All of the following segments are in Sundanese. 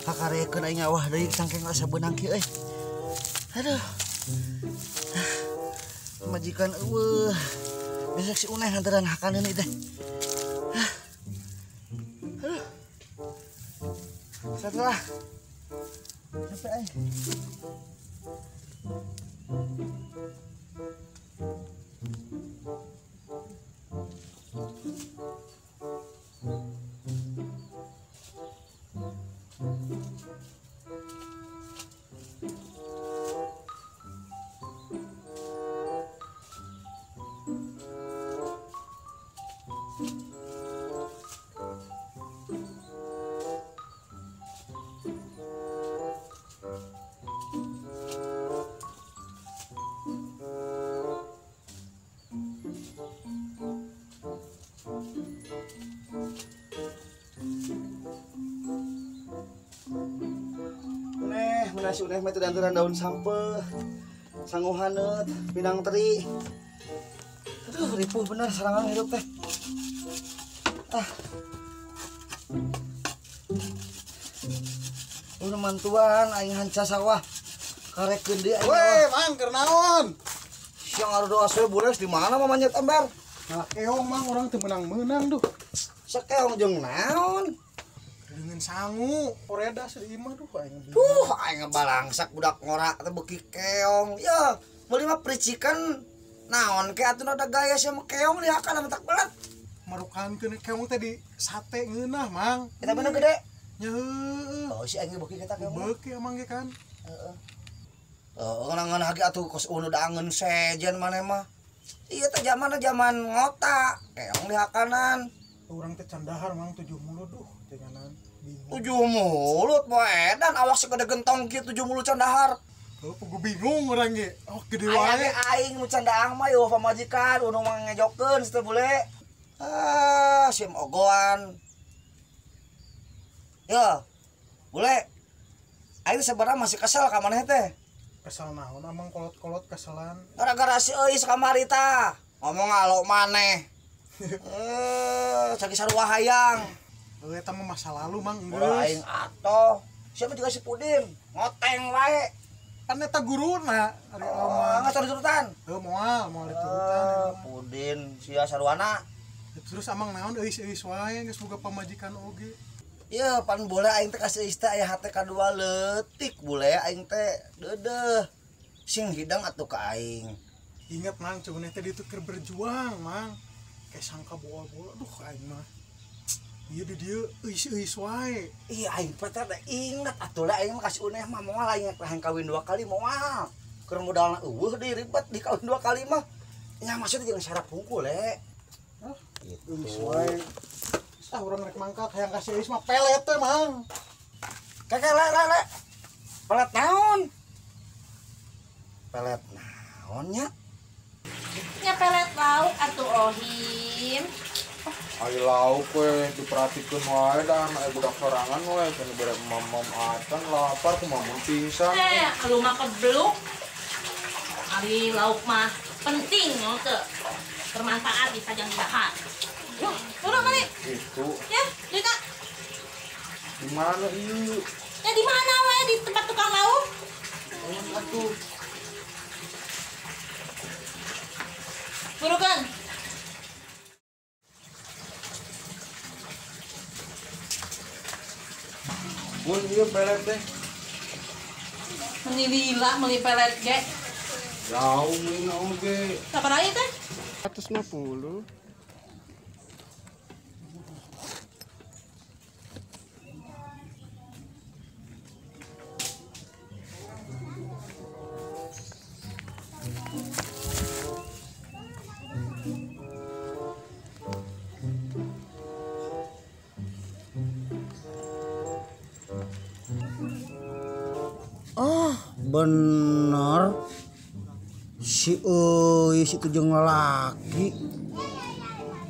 Kakarekeun aing awah deui sangkeng rasa beunang kieu euy. Aduh. Majikan eueuh. Besok si Uneh nganteran hakaneun ieu teh. Aduh. Setelah capek aing. Nasi uneh mah teu danturan daun sampeu, sangu haneut, pinang teri. Aduh, ripuh bener sarangan hidup teh. Ah. Udah mantuan aing hanca sawah. Karekeun deui aing. Weh, Mang, keur naon? Siang ngarudo asuh bures di mana mah manyet ember? Nah, keong Mang urang teu meunang-meunang duh. Sakeong jeung naon? Dengan sangu, poreda di imah duh aing. Duh, aing balangsak budak ngora teh beuki keong. Ya, meuli mah pericikan naon ke atuh ada gaya sia mah keong dihakan tak belat. Marukankeun keong teh di sate ngeunah, Mang. Eta bener gede. Nya heueuh. Oh, si aing beuki eta keong. Beuki emang ge kan. Heeh. Heeh, ngeunah ge atuh kos unu da angeun sejen maneh mah. Ieu teh zamanna zaman ngota, keong dihakanan. Urang teh candahar Mang 7 mulut duh janganan bingung. 7 mulut poe edan awak segede gentong kieu 7 mulut candahar. Heuh, pugu bingung urang ge. Oh, gede wae. Aing nu candaang mah yo pamajikan unu mah ngejokeun teu bule. Ah, sim ogoan. Yo. Bule. Aing sebenarnya masih kesel ka maneh teh. Kesel naon amang kolot-kolot keselan. Gara-gara si euis kamari tah. Ngomong alok maneh. Caki sarua hayang. Eta mah masa lalu Mang geus. Ulah aing atoh. Siapa juga si Pudin, ngoteng wae. Kan eta guruna ari omah. Enggak turutan. Heuh moal, moal diturutan. Pudin sia saruana. Terus amang naon euis-euis wae geus boga pamajikan oge. Ieu pan boleh aing teh kasih euis teh aya hate kadua leutik bule aing teh deudeuh. Sing hidang atuh ka aing. Ingat Mang, ceuneh teh ditu keur berjuang Mang. Kayak sangka bola-bola, duh aing mah. Iya di dia euis-euis wae. Iya aing teh da inget atuh lah aing mah kasih uneh mah moal aing hayang kawin 2 kali moal. Keur modalna eueuh deui ribet di kawin 2 kali mah. Nya maksudnya jeung sarap hungkul le. Hah? Gitu. Euis wae. Ah urang rek mangkat hayang kasih euis mah pelet teh Mang. Kakek le le le. Pelet naon? Pelet naon nya? Nya pelet lauk atuh Ohim. Ari lauk we diperhatikeun wae da aya budak sorangan we cenah bere mamam acan lapar kumaha mun pingsan. Lu mah kebluk. Ari lauk mah penting no teu. Bermanfaat bisa jangan dibahas. Yuh, turun balik. Gitu. Ya, Dika. Di mana ieu? Ya di mana we di tempat tukang lauk? Oh, atuh. Burukan. Bun, ieu pelet teh. Meni lila meuli pelet ge. Jauh meulina oge. Sabaraha ieu teh? 150. Oh, bener. Si euis itu jeung lalaki.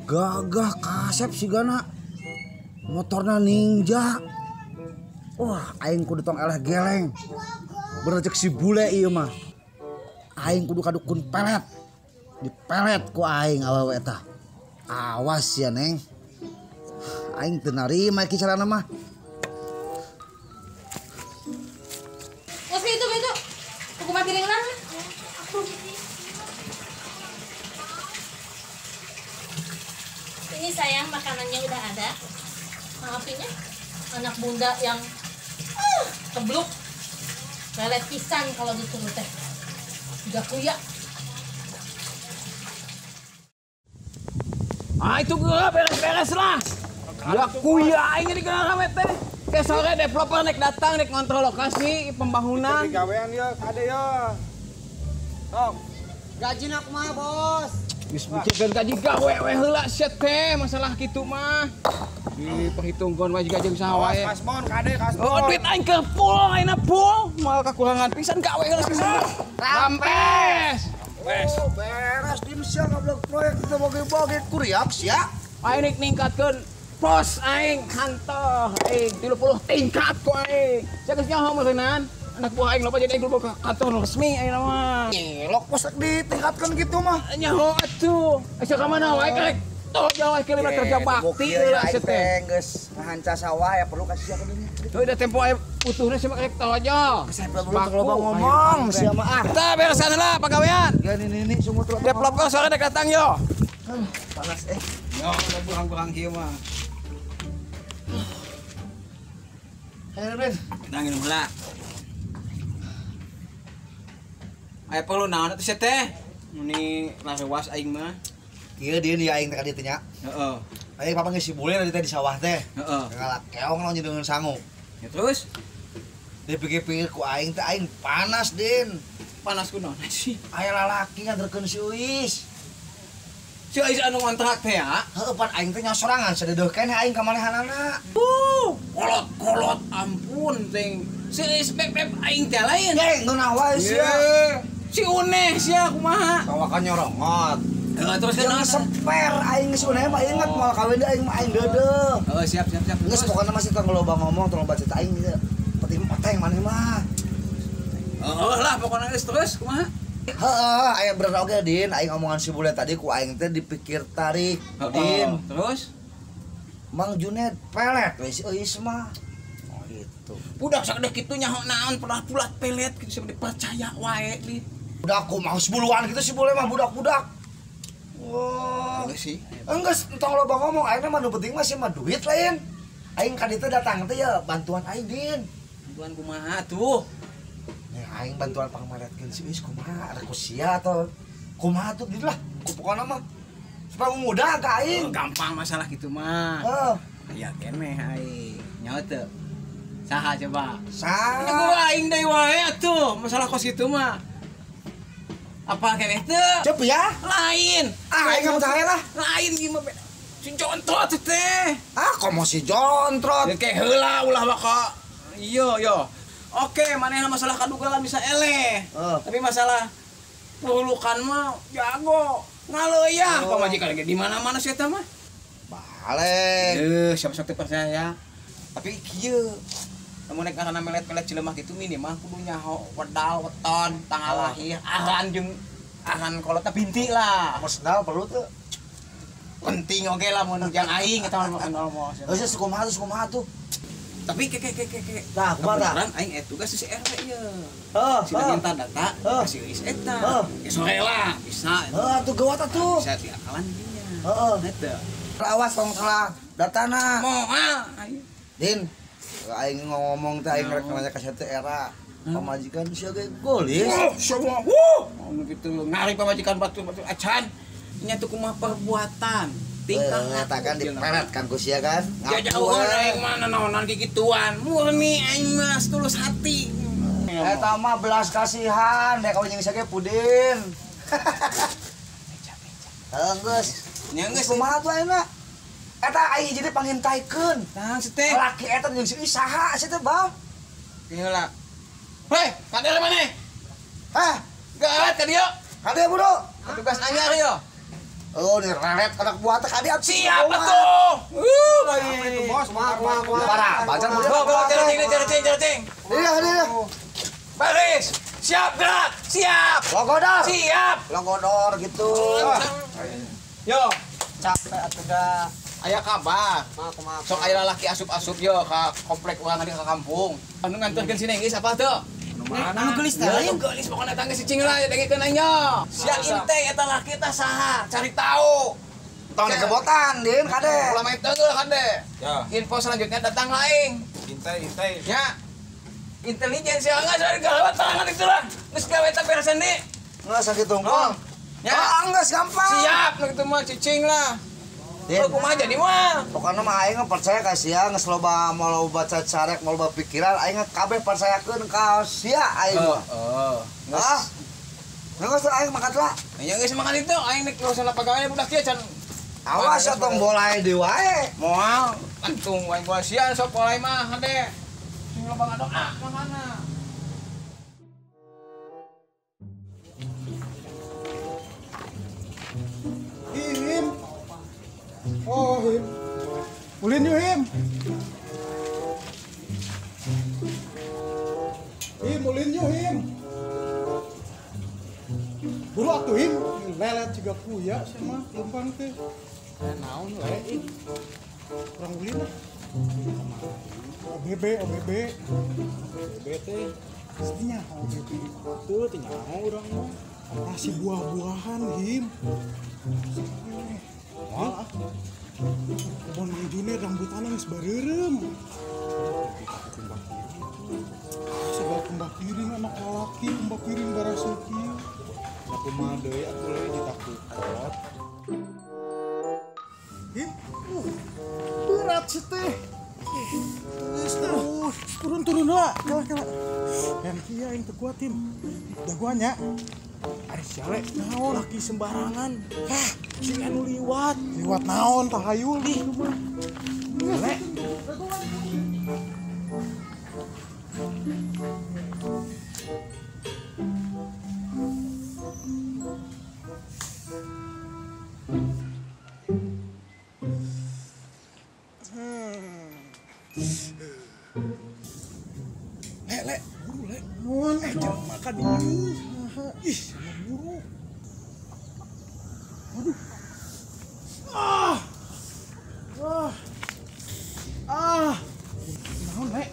Gagah kasep sigana. Motorna Ninja. Wah, aing kudu tong eleh geleng. Bener cek si bule ieu mah. Aing kudu ka dukun pelet. Dipelet ku aing awewe eta. Awas ya, Neng. Aing teu narima iki carana mah. Ini sayang makanannya udah ada. Maafin ya, anak bunda yang kebluk. Lelet pisan kalau disuruh teh. Udah kuya. Ah itu gua beres-beres lah. Ya kuya aing jadi kena rame teh. Ke sore developer nek datang nek ngontrol lokasi pembangunan. Gawean ya, kade ya. Tok. Gaji nak mah, Bos. Geus mikirkeun gaji gawe we heula sia teh masalah kitu mah. Diperhitungkeun wae jiga jeung saha wae. Kasbon kade kasbon. Oh duit aing keur full ayeuna full, moal kakurangan pisan gawe heula pisan. Rampes. Rampes. Oh, beres dim sia ngablok proyek teu bagi-bagi kuriak sia. Aing rek ningkatkeun pos aing kantor aing 30 tingkat ku aing. Sia geus nyaho meureunnan. Anak buah aing loba jadi aing kudu ka kantor resmi aing mah. Nyelok pos rek ditingkatkeun kitu mah. Nyaho atuh. Asa ka mana wae karek tol jauh ke lima kerja bakti heula sia teh. Geus ngahanca sawah ya perlu kasih sia ka dinya. Heuh da tempo aya utuhna sia mah karek tol aja. Perlu loba ngomong sia mah ah. Tah beresan heula pagawean. Ya nini sumut lo. Developer sore rek datang yo. Panas eh. Yo udah burang-burang kieu mah. Ayo Ben. Nangin heula. Aya perlu naon atuh sia teh? Meni larewas aing mah. Kieu dia nih aing teh ka dieu teh nya. Heeh. Aing papa geus si bule tadi teh di sawah teh. Heeh. Ngalak keong lawan jeung sangu. Ya terus? Dipikir-pikir ku aing teh aing panas, Din. Panas ku naon sih? Aya lalaki nganterkeun si Uis. Si Uis anu ngontrak teh ya? Heeh, pan aing teh nyasorangan sadeudeuk keneh aing ka manehanana. Kolot-kolot ampun ting. Si Uis beb aing teh lain. Geng, ngeunah wae sia. Si Uneh sia kumaha? Kawakan nyorongot. Heeh, terus kan seper aing si Uneh mah inget moal kawin deui aing mah aing deudeuh. Heeh, siap siap siap. Geus pokona masih tong loba ngomong, tong loba cerita aing gitu. Penting oteng maneh mah. Heeh lah pokona geus terus kumaha? Heeh, aya bener oge Din, aing omongan si bule tadi ku aing teh dipikir tarik, Din. Terus Mang Juned pelet we si Euis mah. Oh gitu. Budak sagede kitu nyaho naon pernah pulat pelet kitu sampe dipercaya wae di. Budak ku mau sebuluan gitu si bule mah budak-budak. Wah, enggak sih. Enggak, entong loba ngomong aing mah nu penting mah sih mah duit lain. Aing ka ditu datang teh ya bantuan aing, Din. Bantuan kumaha tuh? Ya aing bantuan pangmaretkeun si Uis kumaha, rek ku sia atau kumaha tuh gitu lah. Ku pokona mah supaya mudah ka aing. Oh, gampang masalah gitu mah. Heeh. Aya keneh aing. Nyaho teu? Saha coba? Saha. Ku aing deui wae atuh, masalah kos kitu mah. Apa keneh teu? Cep ya? Lain. Ah, aing percaya lah. Lain ieu mah beda. Si Jontrot teh. Ah, komo si Jontrot. Oke, heula ulah baka. Iya, yo. Oke, manehna masalah kadugalan bisa eleh. Tapi masalah perulukan mah jago. Ngaleuyah oh. Pamajikan ge di mana-mana sia eta mah. Balik. Heuh, siapa sok teu percaya. Tapi kieu. Lamun rek ngaranna melet-melet cilemah kitu minimal kudu nyaho wedal, weton, tanggal lahir, aran jeung aran kolotna binti lah. Mun sendal perlu teu? Penting oge lah mun jang aing eta mah ngomong. Heuh, kumaha tuh, kumaha tuh. Tapi ke. Nah, kumaha tah? Aing tugas si RW ieu. Heeh, si minta data si Uis eta. Ya sore lah, bisa. Heeh, atuh gawat atuh. Bisa diakalan dinya. Heeh. Eta. Awas tong salah datana. Moal aing. Din, aing ngomong teh aing rek nanya ka sia teh era pamajikan sia ge golis. Wah, semua. Wuh, gitu ngarik pamajikan batu-batu acan. Nya tuh kumaha perbuatan. Tingkah eta kan diperet kan ku sia kan. Ya jauh aing mah naonan kikituan. Murni aing mah tulus hati. Eta mah belas kasihan dek kawin jeung sia ge pudin. Heuh geus. Nya geus kumaha tuh ayeuna? Eta aing jadi pangintaikeun. Nah, si teh. Laki eta jeung si saha si teh, Bang? Heula. Hei, ka dieu maneh? Hah? Geut ka dieu. Ka dieu, Bro. Tugas anyar yo. Oh, nih reret anak buah teh ka dieu. Siap atuh. Baik. Itu bos, wah. Parah, baca Go, cering. Iya, iya. Baris. Siap gerak. Siap. Logodor. Siap. Logodor gitu. Yo, capek atuh da. Aya kabar. Maaf. Sok aya lalaki asup-asup yo ka komplek urang di ka kampung. Anu nganterkeun si Neng geus apa teu? Anu geulis teh lain. Geulis pokona tangga si cing lah dengekeun aing nya. Sia inte eta laki tah saha? Cari tahu. Tong dikebotan din kade. Ulah main teunggeul kade. Info selanjutnya datang lain. Intai. Ya. Intelijen sia geus gawat tangan itu lah. Geus gawe teh beresan di. Geus sakitu unggul. Ya, geus gampang. Siap nu kitu mah cicing lah. Lu kumaha jadi mah? Pokoknya mah aing percaya ka sia geus loba mau baca carek, mau loba pikiran aing kabeh percayakeun ka sia aing mah. Heeh. Ah. Geus aing makan lah. Nya geus makan itu aing nek urusan pagawean budak kieu can. Awas tong bolai deui wae. Moal, antung aing gua sia sok bolai mah hade. Sing loba ngadoa makana. Him. Oh, Him. Ulin yuk, Him. Him, ulin yuk, Him. Buru atuh, Him. Lelet juga kuya sama lempang teh. Naon le ih. Kurang ulin lah. OBB. OBB teh. Pastinya OBB. Tuh teh nyaho urang mah. Operasi buah-buahan, Him. Moal ah. Kebon Mang Junet rambutan geus bareureum. Segala kembang piring anak lalaki kembang piring barasuki. Aku mah deui atuh le ditakut. Him, berat sih teh. Terus turun lah, kala. Yang kia yang teu kuat Him. Dagoan nya. Ari sia le, Naon laki sembarangan. Hah, si anu liwat. Liwat naon tahayul ih mah. Le. Le, buru le. Naon Jangan makan ini. Ih, buru. Aduh. Ah. Wah. Ah. Naon, Le?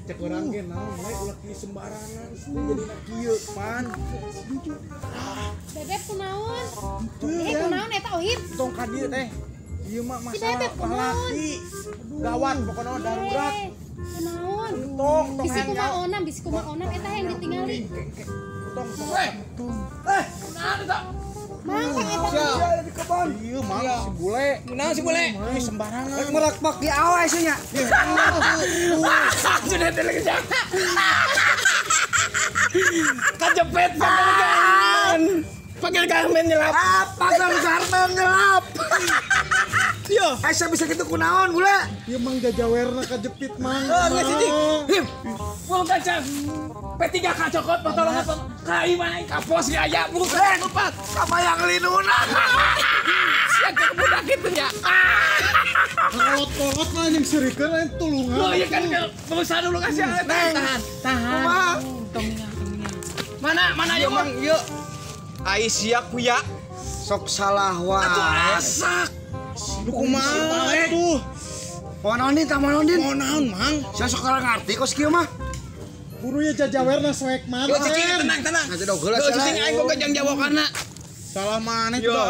Cek urang ge naon le ulah kieu sembarangan jadi kieu pan. Bebek kunaon? Kunaon eta Ohim? Tong ka dieu teh. Ieu mah Si masalah Bebek kunaon? laki. Gawat pokona darurat. Kunaon? Tong tong Bisi kumaha onam, bisi kumaha onam eta yang ditingali. Tong tong. Kunaon eta? Mang tang eta di kebon. Ieu mang si bule. Kunaon si bule? Ih sembarangan. Rek merak-mak di awal sih nya. Sudah teleg. Kajepet pakai garmen. Pakai garmen nyelap. Pakai garmen nyelap. Yo, Aisyah bisa gitu kunaon bule? Ieu mang jajawerna kajepit mang. Oh, geus cicing. Him. Bulu kacang. P3K cokot pertolongan kai mah kapos ge aya bulu kacang lupat. Kabayang linuna. Sia ke budak kitu nya. Kolot-kolot lah yang serikeun lain tulungan. Oh iya kan pengusaha dulu kasih tahan. Tahan. Tong. Mana ieu mang ieu? Ai sia kuya. Sok salah wae. Atuh asak. Lu kumaha Tuh. Mau naon din, tah mau naon din? Mau naon mang? Sia sok ngarti kos kieu mah. Buru ya jajawerna soek Yo cicing manten. tenang tenang. Ngaji dog heula Yo cicing aing boga jang jawokana. Salah maneh Yo. tuh.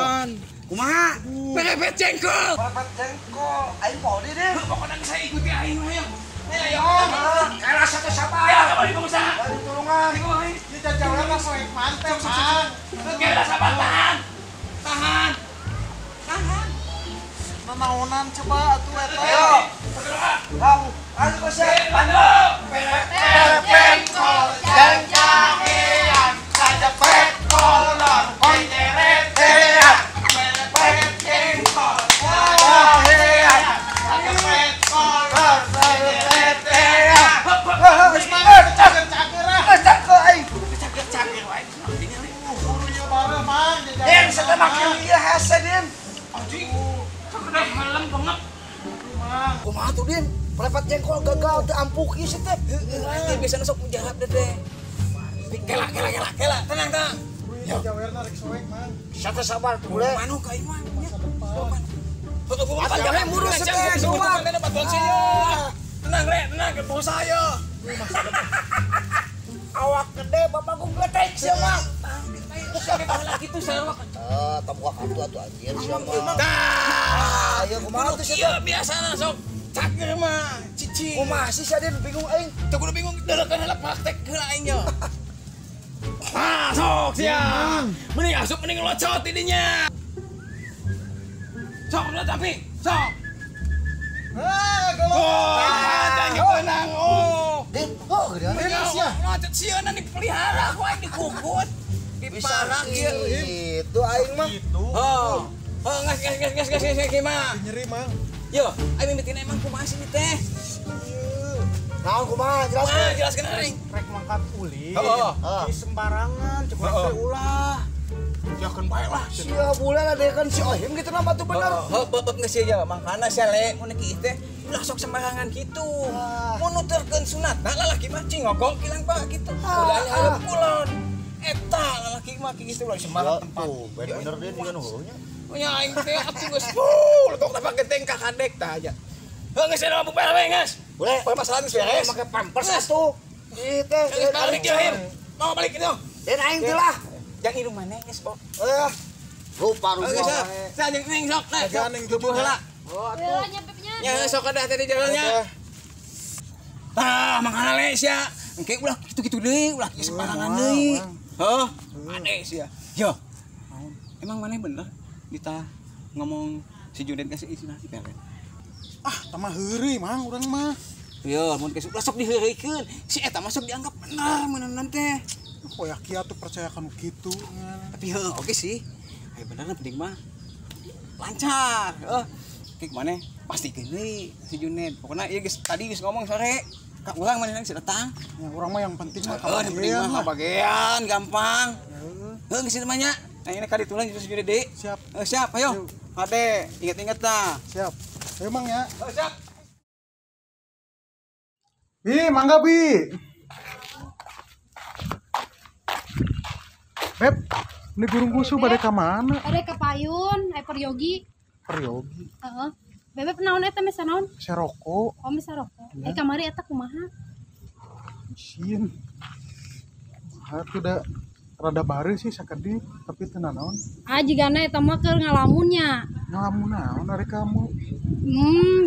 Kumaha? Pepet jengkol. Pepet jengkol. Aing podi deh. Pokoknya saya ikuti aing mah ya. Ayo. Kela satu siapa? Ayo kembali pengusaha. Dari tulungan. Ieu jajawerna soek manten mang. Kela sabar tahan. Tahan. Tahan. Nanaonan coba atuh eta. Ayo. Kamu, ayo kos Pandu. Pepet jengkol jahean. Kajepet kolor konjeretean. Pepet jengkol jahean. Kajepet kolor konjeretean. Geus mah cager-cager ah. Geus cakeu aing. Cager-cager wae. Buru ieu bareuh mang Din, sete makin ieu hese Din. Anjing. Udah helm bengep. Kumaha tuh Din? Pepet jengkol gagal teu ampuh ieu sih teh. Heeh, biasana sok mujarab deh teh. Kela kela kela kela, tenang tenang. Buru ieu jajawerna rek soek mang. Sate sabar tuh bule. Manu ka ieu mah. Masa depan. Atuh Jangan murus teh, coba. Tenang re, tenang ke bos saya. Awak gede bapak gua gletek sia mah. Siapa lagi tuh saya mah. Tong buka kartu atuh anjir sia mah. Tah, ieu kumaha tuh sia? Ieu biasana sok cageur mah cicing. Kumaha sih sia Din bingung aing. Teu kudu bingung deuleukeun heula praktek heula aing nya. Ah, sok sia. Mending asup mending locot didinya. Sok udah tapi sok. Ah, golong. Oh, menang. Oh. Din, oh gedean sia. Locot sieuna dipelihara ku aing dikukut. Diparah ieu. Itu aing mah. Oh. Oh, ngas mah. Nyeri mang. Yo, aing mimitina emang kumaha sih teh? Naon kumaha jelaskeun. Jelaskeun aing. Rek mangkat ulin. Heeh. Di sembarangan cek urang teh ulah. Jakeun bae lah. Sia bule lah dekan si Ohim gitu nama tuh bener. Heuh, beubeub geus sia mangkana sia le mun kieu teh ulah sok sembarangan kitu. Mun nuturkeun sunatna lalaki mah cingokong kilang pak kitu. Ulah hareup kulon. Eta lalaki mah kitu ulah sembarang tempat. Tuh, bener dia dengan heuhnya. Nya aing teh atuh geus letok tapak genteng ka kadek tah aja. Heuh geus aya mabuk bae geus. Boleh. Masalah geus beres. Make pampers atuh. Ieu teh balik ieu Him. Mau balik itu. Den aing teh lah. Jang indung maneh geus po. Lupa lupa. Sa jeung neng sok nah. Jagan neng tubuh heula. Oh atuh. Nya sok ada teh di jalannya. Tah mangkana le sia. Engke ulah kitu-kitu deui, ulah kieu sembarangan deui. Heuh, ade sia. Yo. Emang maneh bener kita ngomong si Junet kasih isi nasi pelet. Ah, tamah heureuy mang urang mah. Yo, mun geus ulah sok diheureuykeun. Si eta mah sok dianggap bener meuneunan teh. Koyak kieu atuh percaya kanu kitu. Tapi heuh oke sih. Aya bener penting mah lancar. Heuh. Ke maneh pastikeun deui si Junet. Pokona ieu geus tadi geus ngomong sore. Ka urang manehna geus datang. Ya urang mah yang penting mah kabagean mah kabagean gampang. Heuh geus ieu mah nya. Nah ini kali tulang justru jadi deh. Siap. Siap, ayo. Ade, ingat-ingat dah. Siap. Emang ya. Oh, siap. Bi, mangga Bi. Beb, ini burung kusu pada ke mana? Ada ke payun, peryogi. Peryogi. Heeh. Bebek naon eta mesa naon? Seroko. Oh, mesa rokok. Eh kamari eta kumaha? Mesin. Kumaha tuh da rada baru sih sakedik, tapi teu nanaon. Ah, jigana eta mah keur ngalamunnya. Ngalamun naon ari kamu?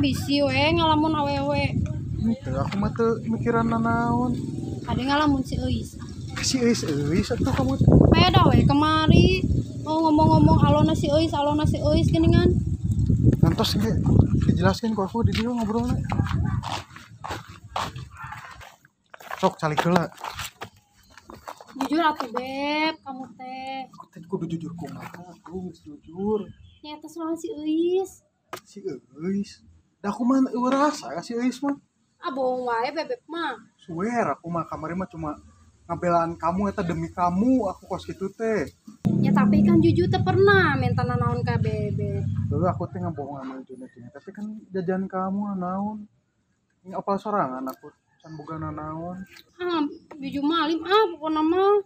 Bisi we ngalamun awewe. Henteu, aku mah teu mikiran nanaon. Ada ngalamun si Euis. Si Euis Euis atuh kamu. Beda we kemari. Oh, ngomong-ngomong alona si Euis geuningan. Nantos ge dijelaskeun ku aku di dieu ngobrolna. Sok calik heula. Jujur atuh Beb, kamu teh. Aku teh kudu jujur kumaha, aku geus jujur. Nya eta soal si Euis. Si Euis. Da aku mah eueuh rasa ka si Euis mah. Ah bohong wae Bebeb mah. Swear aku mah kamari mah cuma ngabelaan kamu eta demi kamu aku kos kitu teh. Ya tapi kan jujur teh pernah minta nanaon ka Bebeb. Dulu aku teh ngebohong sama Junet, tapi kan jajan kamu naon. Ini apal sorangan aku can boga nanaon. Ah, jujur malim ah pokona mah.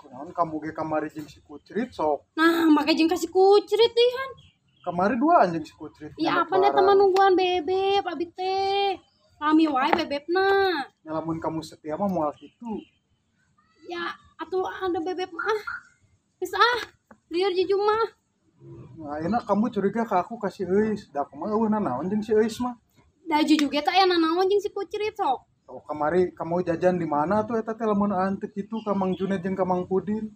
Kunaon kamu ge kamari jeung si Kucrit sok. Nah, make jeung ka si Kucrit deui han. Kamari dua anjing si Kucrit. Ya apa nih teman nungguan Bebeb abi teh. Lami wae Bebebna. Ya lamun kamu setia mah moal kitu. Ya atuh ada Bebeb mah. Geus ah, lieur jujur mah. Nah, enak kamu curiga ke aku kasih Euis. Da aku mah eueuh nanaon jeung si Euis mah. Da jujur ge teh aya nanaon jeung si Kucrit sok. Oh, kamari kamu jajan di mana tuh eta teh lamun antek kitu ka Mang Junet jeung ka Mang Pudin.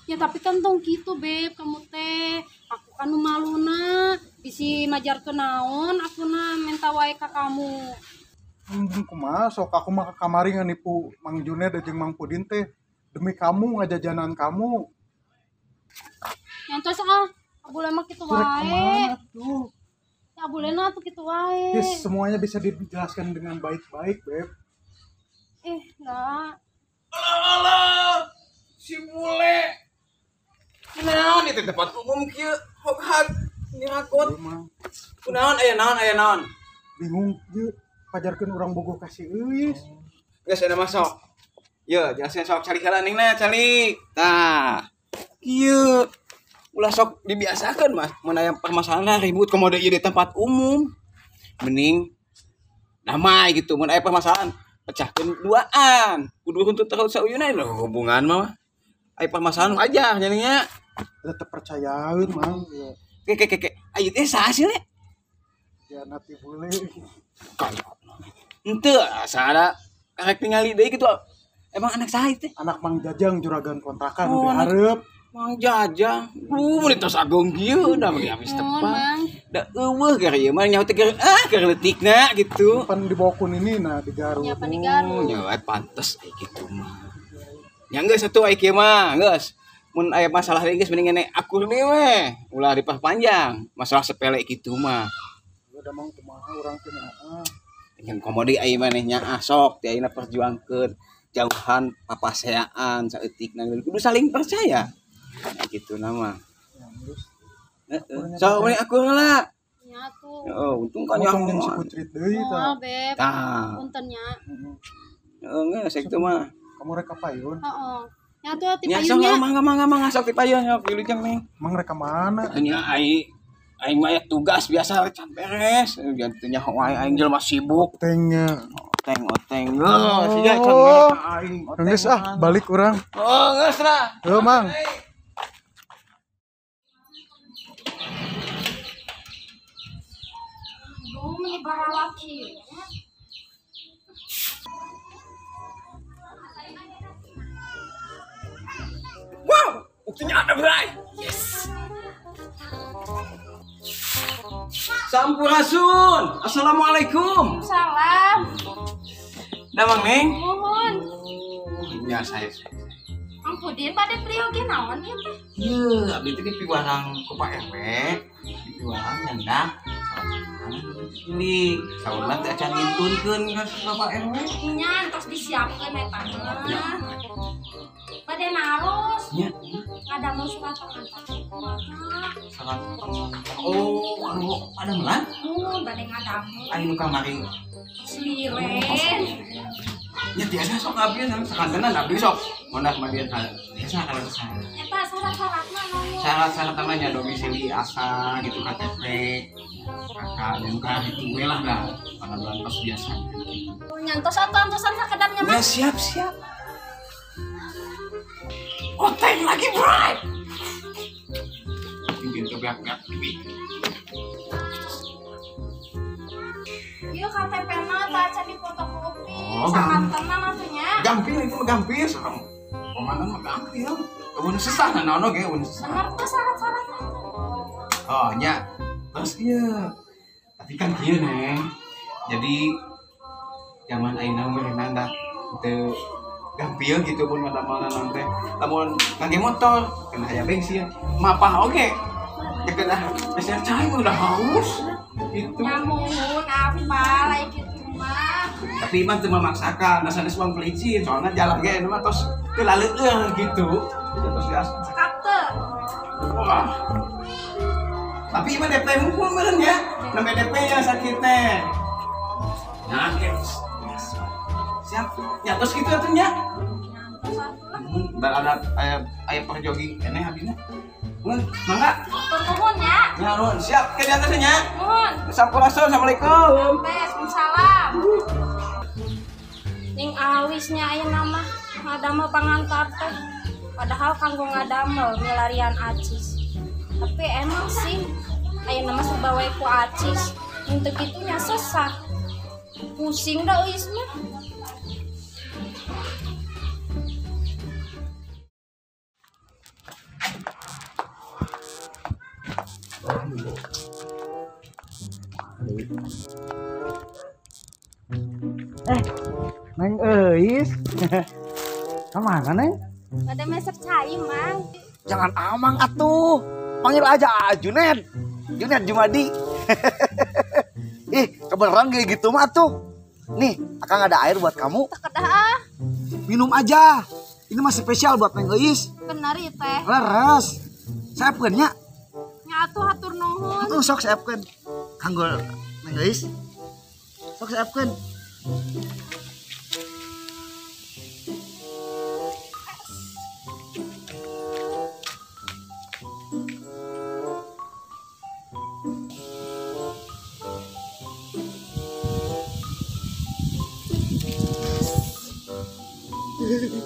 Ya tapi kan tong kitu Beb kamu teh. Aku kan nu maluna bisi majarkeun naon aku na minta wae ka kamu. Kumaha sok aku mah kamari nganipu Mang Junet jeung Mang Pudin teh demi kamu ngajajanan kamu. Nyantos ah, abule mah kitu wae. Tuh. Ya abulena tuh kitu wae. Yes, semuanya bisa dijelaskan dengan baik-baik, Beb. Enggak. Alah, alah. Si bule. Kunaon itu tempat umum kieu, hog-hag nyirakot. Kunaon aya naon aya naon. Bingung ieu pajarkeun urang bogoh ka si Euis. Geus ada masuk. Yo, jelasin sok calik heula ningna, calik. Tah. Kieu. Ulah sok dibiasakeun, Mas. Mun aya permasalahan ribut komodo ieu di tempat umum. Mending Damai gitu mun aya permasalahan pecahkeun duaan. Kudu huntut terus sauyuna lho hubungan mah. Aya permasalahan aja jadinya. Tetep percayaeun Mang. Ke ke ke. Ayo teh saha sih le? Ya nanti boleh. Henteu asa karek tingali deui kitu. Emang anak saha teh? Anak Mang Jajang juragan kontrakan oh, di hareup. Mang Jajang. Mun tos agung kieu da mah habis tepat. Da eueuh keur ieu mah nyaho teh keur keur leutikna gitu. Pan dibawa ku nini nah di Garut. Nya pan di Garut. Nya we pantes ai kitu mah. Nya geus atuh ai kieu mah, geus. Mun aya masalah deui geus mending ngene akur deui we. Ulah diperpanjang. Masalah sepele kitu mah. Da mang kumaha urang teh nyaah. Yang komodi ai maneh nyaah sok ti ayeuna perjuangkeun jauhan papaseaan saeutikna kudu saling percaya. Nah, gitu nama. Heeh. So mending akur lah. Nya tuh. Heeh, untung kan yang si Putri deui tah. Beb. Punten nya. Heeh, geus kitu mah. Kamu rek ka payun? Heeh. Nya tuh ti payunnya. Nya sok mangga mangga sok ti payun sok wilujeng ning. Mang rek ka mana? Nya ai aing mah tugas biasa can beres. Teu nyaho wae aing jelema sibuk. Otengnya. Oteng. Heuh, siga can beres aing. Geus ah, balik urang. Oh, geus lah. Heuh, Mang. Wow, buktinya ada bray. Yes. Sampurasun. Assalamualaikum. Salam. Damang Neng. Nuhun. Ya saya. Mang Pudin bade priyogi naon ieu teh? Ieu, abdi teh dipiwarang ku Pak RW, dipiwarang nyandak. Ini saurna teh acan ngintunkeun ka Bapak RW. Nya entos disiapkeun eta mah. Bade naros. Nya. Ngadamel surat pengantar. Surat. Oh, anu padamelan? Mun bade ngadamel. Aya nu kamari. Sliren. Ya biasa sok abdi sakantenan abdi sok mondah madian biasa kalau kesana. Eta syarat-syaratna naon? Syarat-syarat namanya domisili asa gitu KTP. Kakak dan kah itu we lah dah padamelan tos biasa gitu. Nyantos atuh antosan sakedapnya mah. Ya siap-siap. Oteng lagi bray. Mungkin tuh beak-beak duit. Ieu KTP-na tah can difotokopi. Oh, sakantenan atuh nya. Gampil itu mah gampil sareng. Komandan mah gampil. Eueun susah naon oge eueun susah. Bener tuh syarat-syaratna. Oh nya. Terus iya. Tapi kan kieu Neng. Jadi zaman ayeuna meureunna da teu gampil gitu pun madamelna teh. Lamun ngangge motor kena aya bensin, mapah oge. Ya kena bensin cai udah haus gitu. Nyamun apa lain kitu mah. Tapi mah teu memaksakan, da sanes mah pelicin, soalna jalan ge mah tos teu laleueur gitu. Tos biasa. Cekap teu. Wah. Tapi mah DP hukum meureun ya. Nembe DP nya sakit teh. Nah, siap. Ya terus gitu atuh nya. Bentar ada aya perjogi eneh abina. Mun, mangga. Nuhun nya. Ya, nuhun. Siap ke di atas nya. Nuhun. Sampurasun, Assalamualaikum. Waalaikumsalam. Ning awisnya ayeuna mah ngadamel pangantar teh. Padahal kanggo ngadamel milarian acis. Tapi emang sih ayeuna mah suba wae ku acis. Mun teu kitu nya sesah. Pusing da euis mah. Neng Eis. Kemana Neng? Ada meser cai Mang. Jangan Amang atuh. Panggil aja Junet. Junet Jumadi. Ih, kebeneran kayak gitu mah atuh. Nih, akang ada air buat kamu. Tekedah ah. Minum aja. Ini mah spesial buat Neng Eis. Bener ieu teh. Leres. Siapkeun nya. Nya atuh hatur nuhun. Tuh sok siapkeun. Kanggo Neng Eis. Sok siapkeun. Neng,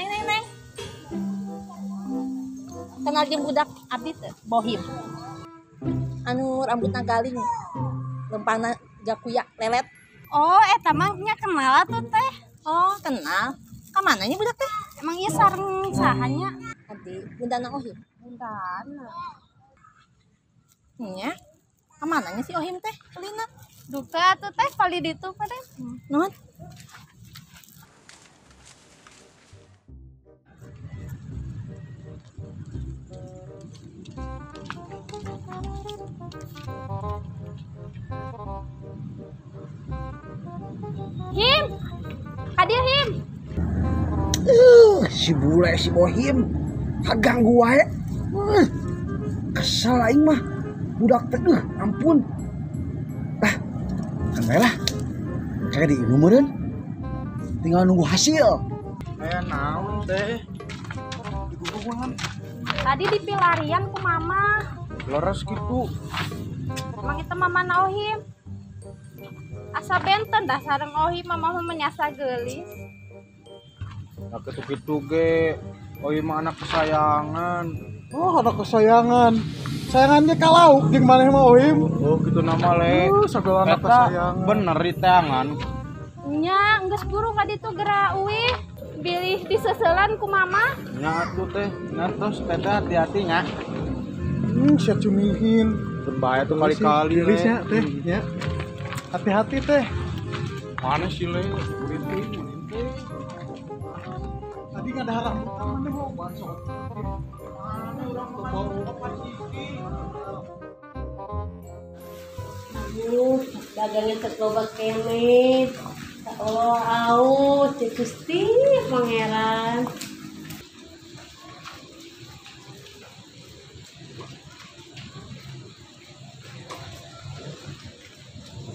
neng, neng. Kenal jeung budak abdi teh, Bohim. Anu rambutna galing, lempangna jakuya lelet. Oh, eta mah nya kenal atuh teh. Oh, kenal. Ka mana nya budak teh? Emang ieu sareng saha nya? Abdi, bundana Ohim. Bundana. Nya. Ka mana nya si Ohim teh? Kelina. Duka atuh teh pali ditu pada. Nuhun. Him, hadir Him. Si bule si Bohim, kaganggu wae. Kesel aing mah, budak teh ampun. Lah, kan bae lah. Kayak diinum meureun. Tinggal nunggu hasil. Naon teh? Diguguhan. Tadi dipilarian ku mama. Leres gitu. Emang itu mama na Ohim. Asa benten dah sareng Ohim, mama mah menyasa geulis. Nah kitu-kitu ge, Ohim mah anak kesayangan. Oh, anak kesayangan. Sayangannya ka lauk jeung maneh mah Ohim. Oh, gitu nama le. Segala anak kesayangan. Bener di tangan. Nya, geus buru ka ditu geura uih. Bilih diseselan ku mama. Nya atuh teh, nya tos teteh hati-hati nya. Sia cumihin. Berbahaya tuh kali-kali le. Nya teh, nya. Hati-hati teh. Mana sih le? Burinting, burinting. Tadi nggak ada rambutan mana mau bansot. Mana urang bau cicing. Aduh, dagangnya terloba keneh. Ya Allah, aus, ya Gusti, Pangeran.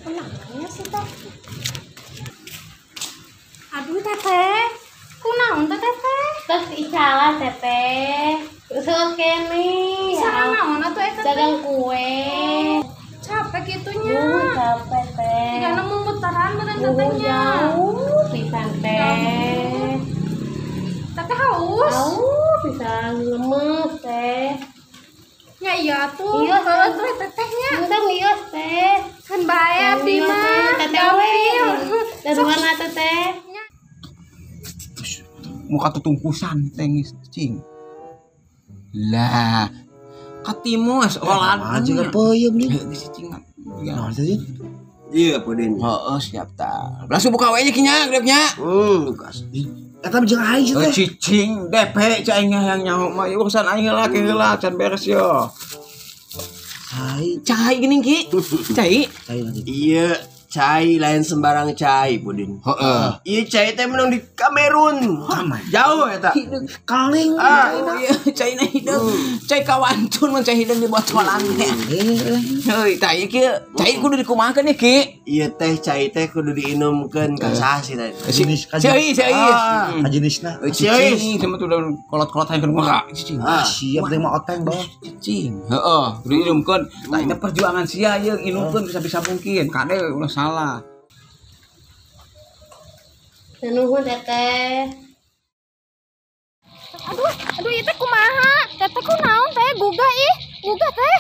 Kenapa sih teh? Aduh teteh, kunaon teh teteh? Tos icalan teteh, seueur keneh. Icalan naon atuh eta teh? Dagang kue. Capek gitunya. Capek teh. Jika nemu mutaran beureun tetehnya. Jauh pisan teh. Teteh haus. Haus pisan lemes teh. Ya iya tuh. Iya tuh tetehnya. Entong iya teh. Kan bae abdi mah. Teteh we. Dari mana teteh? Muka tutungkusan tengis cing. Lah, katimus olahan aja nggak peyem nih. Si cing. Nah, sih. Iya, Pudin. Heeh, siap ta. Langsung buka we nya kinya, grabnya. Gas. Eta jeung aing sih teh. Cicing DP cai aing hayang nyaho mah urusan aing heula ke heula can beres yo. Cai, cai geuning Ki. Cai. Cai lagi. Iya, cai lain sembarang cai, Pudin. Heeh. Iya, cai teh menang di Kamerun. Jauh eta. Kaling. Ah, iya, cai na hideung. Cai kawantun mun cai hideung di botolan teh. Heuy, tah ieu kieu. Cai kudu dikumahakeun ya, Ki. Iya teh cai teh kudu diinumkeun ka saha sih teh? Jenis Cai, cai. Kajenisna. Cicing sama tuh udah kolot-kolot hayang kumaha. Cicing. Ah, siap teh mah oteng bah. Cicing. Heeh, kudu diinumkeun. Tah ini perjuangan sia ieu inumkeun bisa-bisa mungkin. Kade ulah salah. Nuhun teteh. Aduh, aduh ieu teh kumaha? Teteh kunaon teh gugah ih. Gugah teh.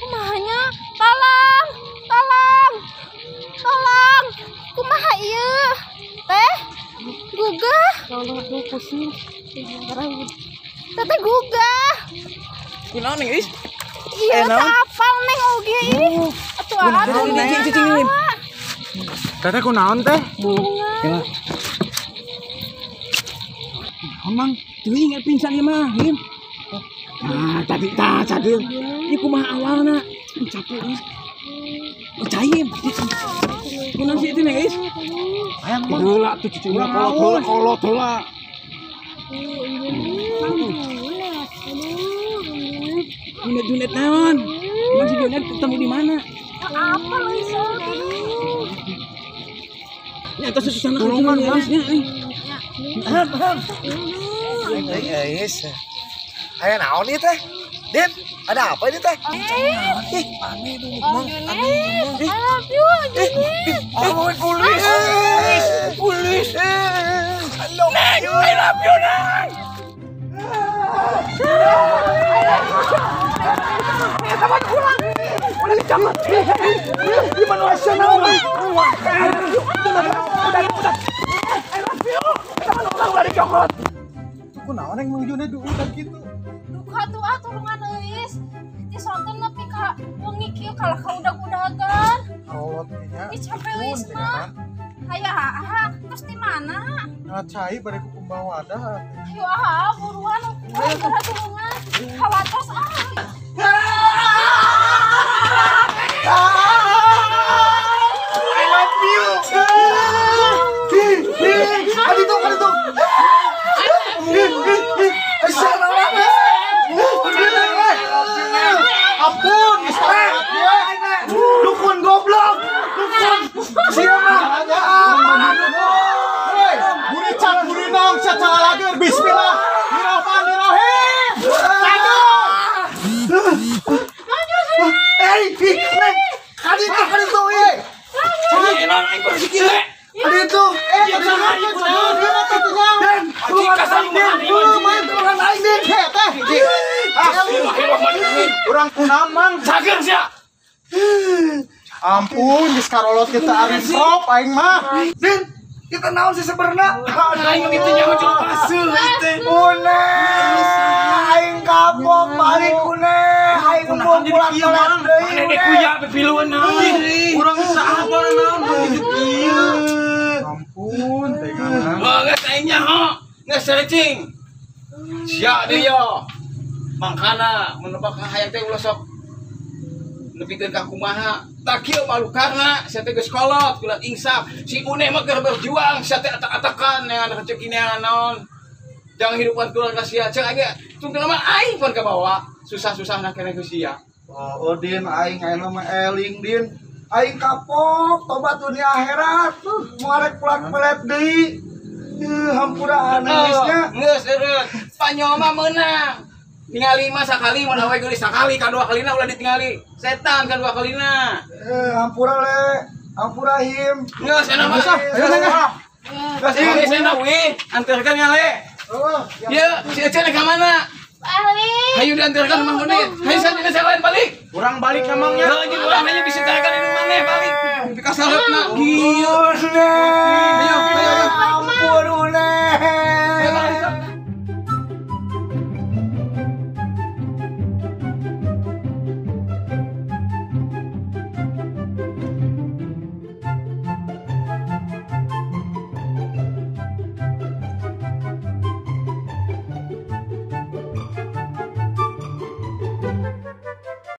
Kumahanya? Tolong, tolong. Tolong. Kumaha ieu? Teh gugah. Tolong aduh pusing. Teteh gugah. Kunaon neng Is? Iya, apal neng oge ih. Atuh atuh neng. Cicing. Teteh kunaon teh? Bunga. Emang teuing pingsan ieu mah, Him. Nah, tadi tah tadi. Ieu kumaha awalna? Capek geus. Oh, cai. Kunaon sih itu nih, guys? Hayang mah. Heula tuh cucu urang kolot kolot heula. Junet-junet naon? Emang si Junet ketemu di mana? Apa lu iso? Nya tos susah tulungan Mas nya. Ham. Geus. Aya naon ieu teh? Din, ada apa ini teh? Ih, aneh dong, Mang. Aneh. I love you, Junet. Oh, pulis. Pulis. Neng, I love you, Neng. Teman pulang. Udah dicopot. Di mana nasional? Udah. I love you. Teman ulang udah dicopot. Kunaon yang Mang Junet udah gitu. Duka tuh ah tulungan euis. Ti sonten nepi ka wengi kieu kalah ka udag-udagan. Kolot nya. Ih capek euis mah. Hayo ah, terus di mana? Nah, cai bari ku kumbang wadah. Hayo ah, buruan geura tulungan. Hawatos ah. I love you. Adi tuh, adi tuh. Ampun, dukun goblok, dukun. Siapa? Buri cat, buri nong, cat salah lagi. Bismillahirrahmanirrahim. Kali itu, Kali itu, Urang kunamang cager sia. Ampun, geus karolot kita ari prop aing mah. Din, kita naon sih sebenarnya? Aing gitu nyaho jelema paseuh teh. Une, aing kapok balik une, aing mau pulang telat deui. Mane dek kuya pipiluan naon? Urang saha naon gitu kieu. Ampun, teh Oh, geus aing nyaho. Geus searching. Sia deui yo. Mangkana menebak hayang teh ulah sok nepikeun ka kumaha. Tak kieu malukarna sia teh geus kolot, kulat insaf. Si Une mah keur berjuang, sia teh atak-atakan neangan rezeki neangan naon. Jangan hidupan keluarga sia. Cek age tungtungna mah aing pun kabawa. Susah-susahna keneh ku sia. Oh, Din, aing ayeuna mah eling, Din. Aing kapok, tobat dunia akhirat. Moal rek pulang pelet deui. Hampura aneusnya. Geus eureun. Panyol mah meunang. Tingali mah sakali mun awe geulis sakali kadua kalina ulah ditingali. Setan kadua kalina. Hampura le. Hampura him. Geus enak mah. Ayo neng. Geus geus enak wih, anterkeun nya le. Ieu si Ece ka mana? Balik. Hayu diantarkan Mang Une. Hayu sadina lain balik. Urang balik namangnya. Heuh jeung urang hayu bisa antarkan ini maneh balik. Pika salepna. Kieu. Ayo.